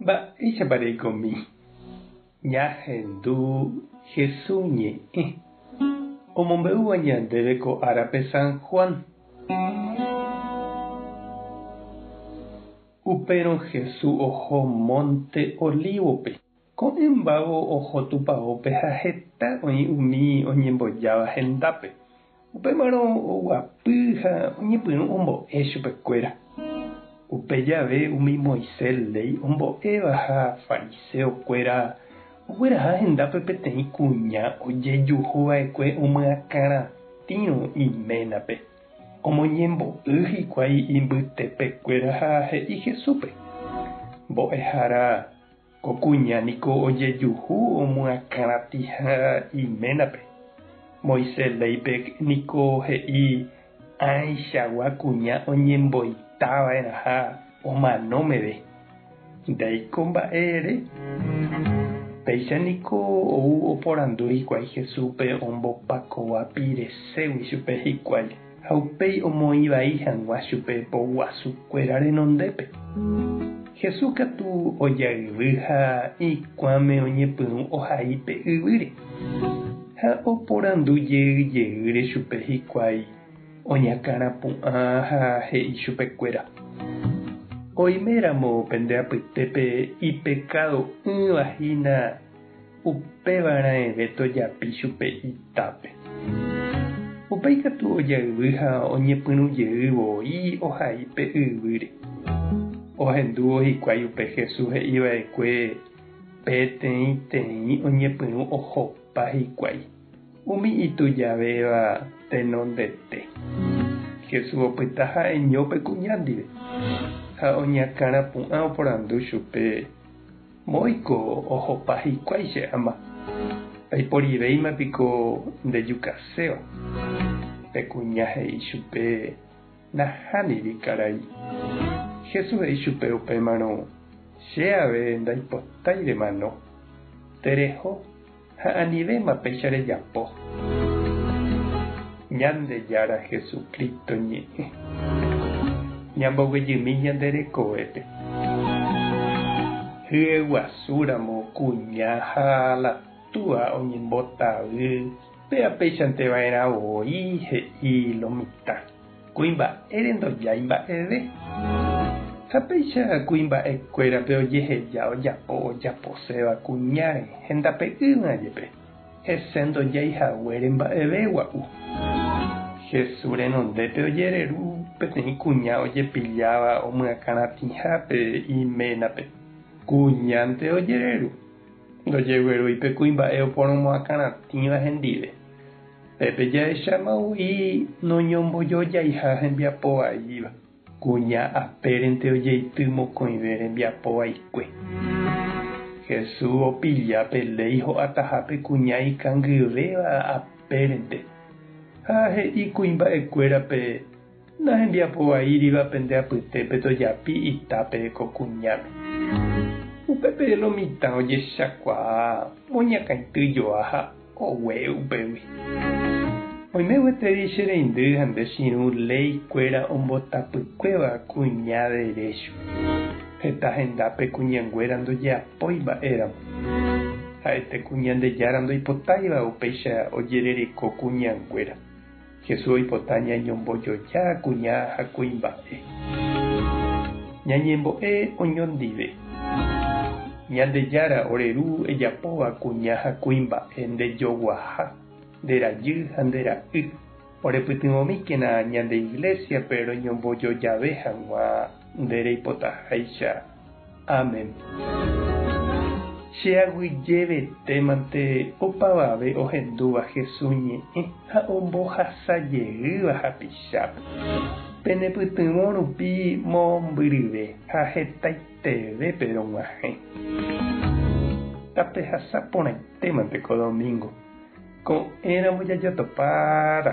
Mba'éichapa reikomi? Ñahendu Jesús ñe'ẽ, omombe'úva ñandéve ko árape San Juan. Upérõ Jesús oho mónte Olívope. Ko'ẽmbávo oho tupaópe ha heta oĩ umi oñembojáva hendápe. Upémarõ oguapy ha oñepyrũ ombo'e chupekuéra. Upe jave umi Moisés léi ombo'éva ha fariseokuéra ogueraha hendápe peteĩ kuña ojejuhu va'ekue omyakãratĩrõ iménape. Omoñembo'y hikuái imbytepekuéra ha he'i Jesúspe, Mbo'ehára, Ko kuña niko ojejuhu omyakãratĩha iménape. Moisés léipe niko he'i ãichagua kuña oñemboitava'erãha omano meve. Ndéiko mba'e ere? Péicha niko ou oporandu hikuái Jesúspe ombopakova pireségui chupe hikuái ha upéi omoĩ vai hag̃ua chupe poguasukuéra renondépe. Jesús katu ojayvy ha ikuãme oñepyrũ ohai pe yvýre. Ha oporandu jey jeýre chupe hikuái oñakãrapu'ã ha he'i chupekuéra, Oiméramo pende apytépe ipekado'ỹva hína, upéva raẽve tojapi chupe itápe. Upéi katu ojayvy ha oñepyrũ jey voi ohai pe yvýre. Ohendúvo hikuái upe Jesús he'i va'ekue peteĩteĩ oñepyrũ ohopa hikuái, umi itujavéva tenondete. Jesús opyta ha'eño pe kuña ndive, ha oñakãrapu'ã oporandu chupe, Moõiko ohopa hikuái che ama? Ndaiporivéima piko ndejukaséva? Pe kuña he'i chupe, Nahániri karai. Jesús he'i chupe upémarõ, Che ave ndaipotái remano. Tereho ha anivéma péicha rejapo. Ñandejára Jesucristo ñe'ẽ. Ñamboguejymi ñande rekovépe. Hyeguasúramo kuña ha la túa oñembotavy, péa péichante va'erã voi, he'i lo mitã. Kuimba'ére ndojái mba'eve. Ha péicha kuimba'ekuérape ojeheja ojapo ojaposéva kuñáre hendape'ỹva jepe, hese ndojái haguére mba'eve gua'u. Jesús renondépe ojereru peteĩ kuña ojepilláva omyakãratĩhápe iménape. Kuñánte ojereru, ndojeguerúi pe kuimba'e oporomoakãratĩva hendive. Pépe jahecháma voi noñombojojaiha hembiapo vaíva. Kuña apérente ojeity mokõive rembiapo vaikue. Jesús opilla pe léi ho'atahápe kuña ikangyvéva apérente, ha he'i kuimba'ekuérape nahembiapo vaíriva pende apytépe tojapi itápe ko kuñáme. Upépe lo mitã ojechakuaa oñakãity joa ha Ogue upégui. Oime gueteri che reindy ha nde che irũ léi kuéra ombotapykuéva kuña derécho. Heta hendápe kuñanguéra ndojeapói mba'éramo. Ha'ete ku Ñandejára ndoipotáiva upéicha ojerereko kuñanguéra. Jesús oipota ñañombojoja kuña ha kuimba'e. Ñañembo'e oñondive. Ñandejára ore Ru ejapóva kuña ha kuimba'e nde joguaha, nde rajy ha nde ra'y. Orepytyvõmíkena ñande Iglésiape roñombojojave hag̃ua nde reipotaháicha. Amén. Che aguyjevetémante opavave ohendúva Jesús ñe'ẽ ha ombohasa jeýva hapichápe. Penepytyvõ rupi mombyryve ha hetaitevépe rog̃uahẽ. Tapehasa porãitémante ko domingo. Ko'ẽramo jajotopáta.